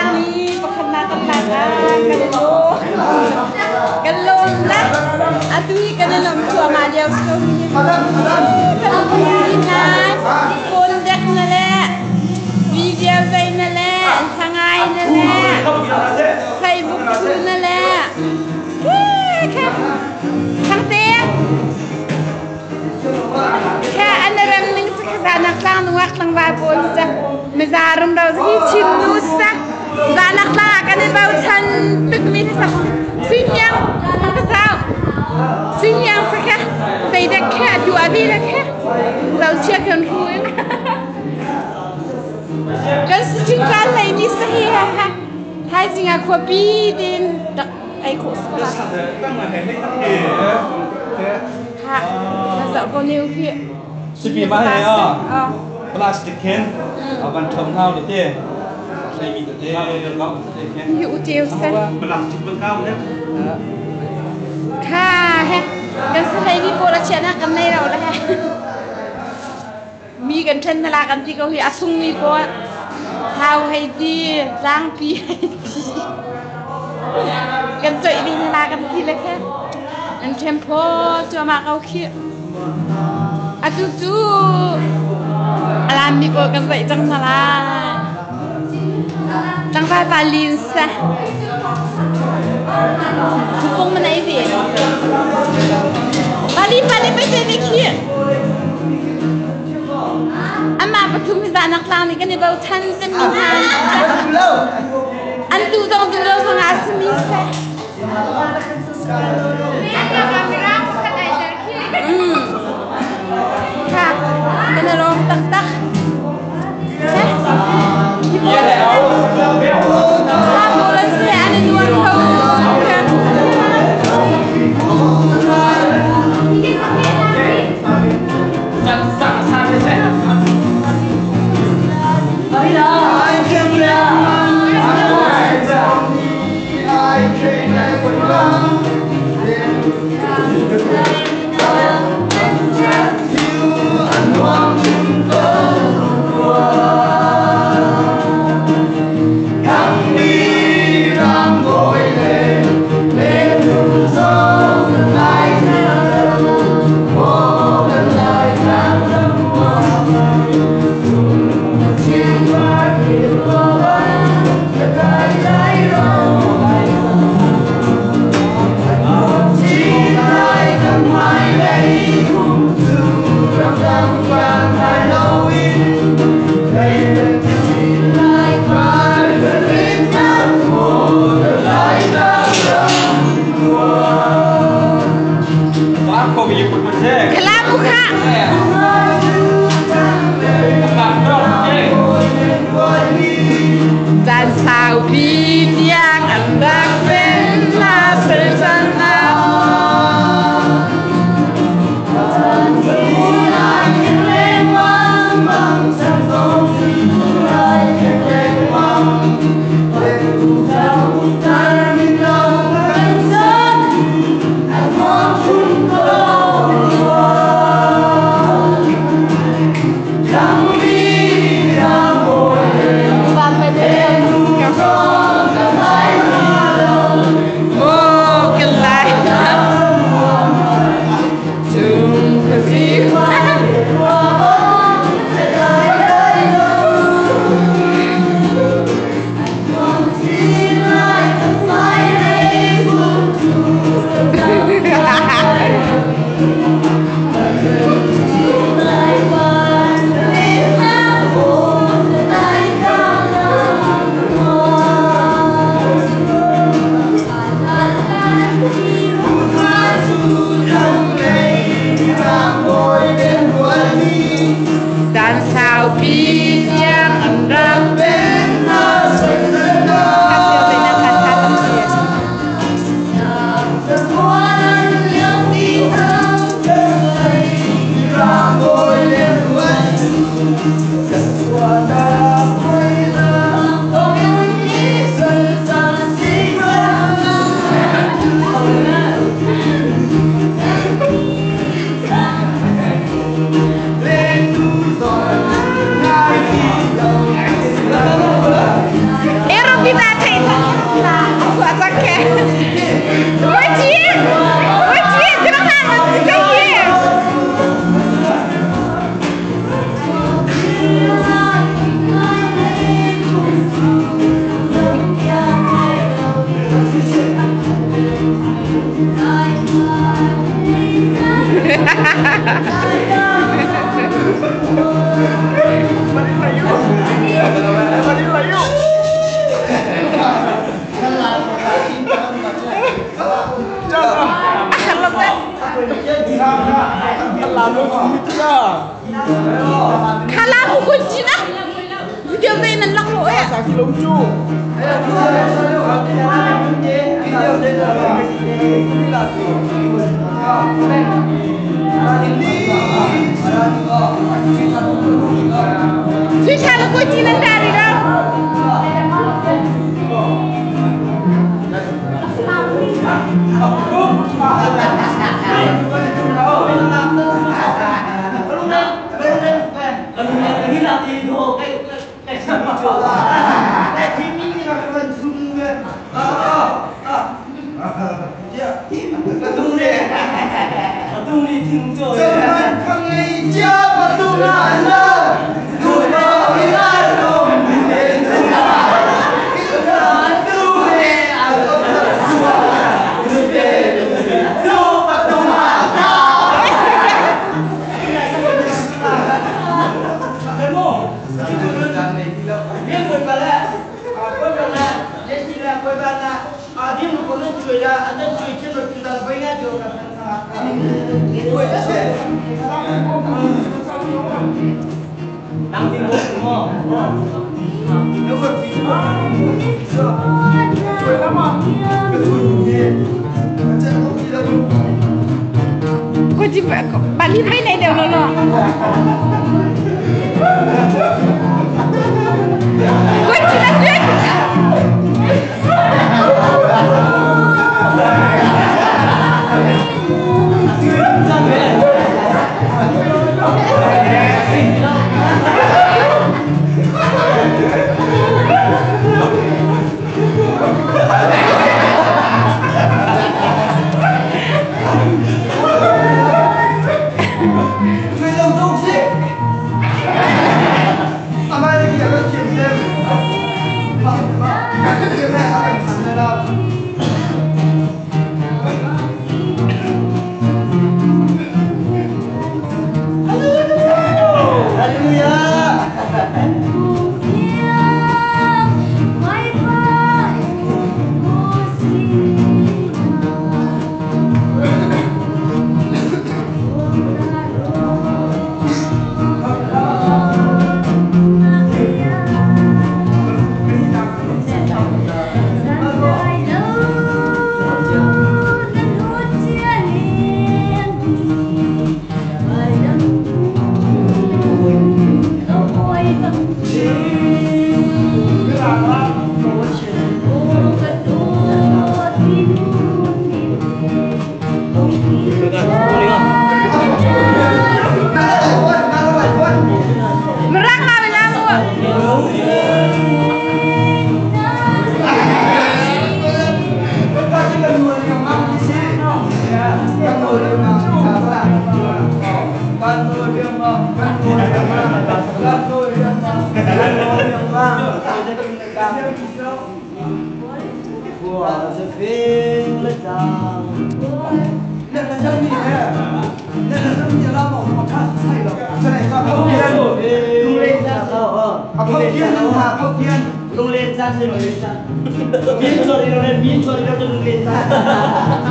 Tlang nih pakhatnak kan lak ah kan lawm. Kan lawm la. Atu hi kan i lawmh thluahmah lio si ko hi. Kan hna phone dek na le video zei na le thlangai na le Facebook thu na le Thangte Kha an rem ning si kha nak tlang nungak tlangval pawl cu miza rumro hi Chin nu sa zanak tlang ah kan i bochan tukmi hi sak Suiniang ka zau Suiniang sa kha zeidek kha tu abi le kha zochia kan hu in kan si chin kan lei mi sa hi ha ha thaizing ah khuapi tin rak ei khawh si la Ha, zoh ko ne khi. Sipi ma he a plastic khin a van thom hau te te hlei te te te khin Hi u teu sa. Plastic ban kau ne. Kha he kan sa hlei mi pawl a chiah nak kan nei lo le he. Mi kan ṭhen na la kan ti ko hi a sung mi pawl hau hei ti tlangpi hei ti kan coih ding na la kan ti le khe an ṭhen phaw cuahmah ko khi. Atu cu a lam mi pawl kan zeih cang hna lai. Tlangval pa lin sa. Thupung man ei ve. Pali pali pe te ve khi. Amah pathum hi zanak tlang nih kan i bochan cemmi hna. An tu dong tu lo zong ah simi seh. Kha, kan i lawm taktak. Kalabu kha. Caan saupi tiang an rak pen na sel cang na. 最差的过技能大的了。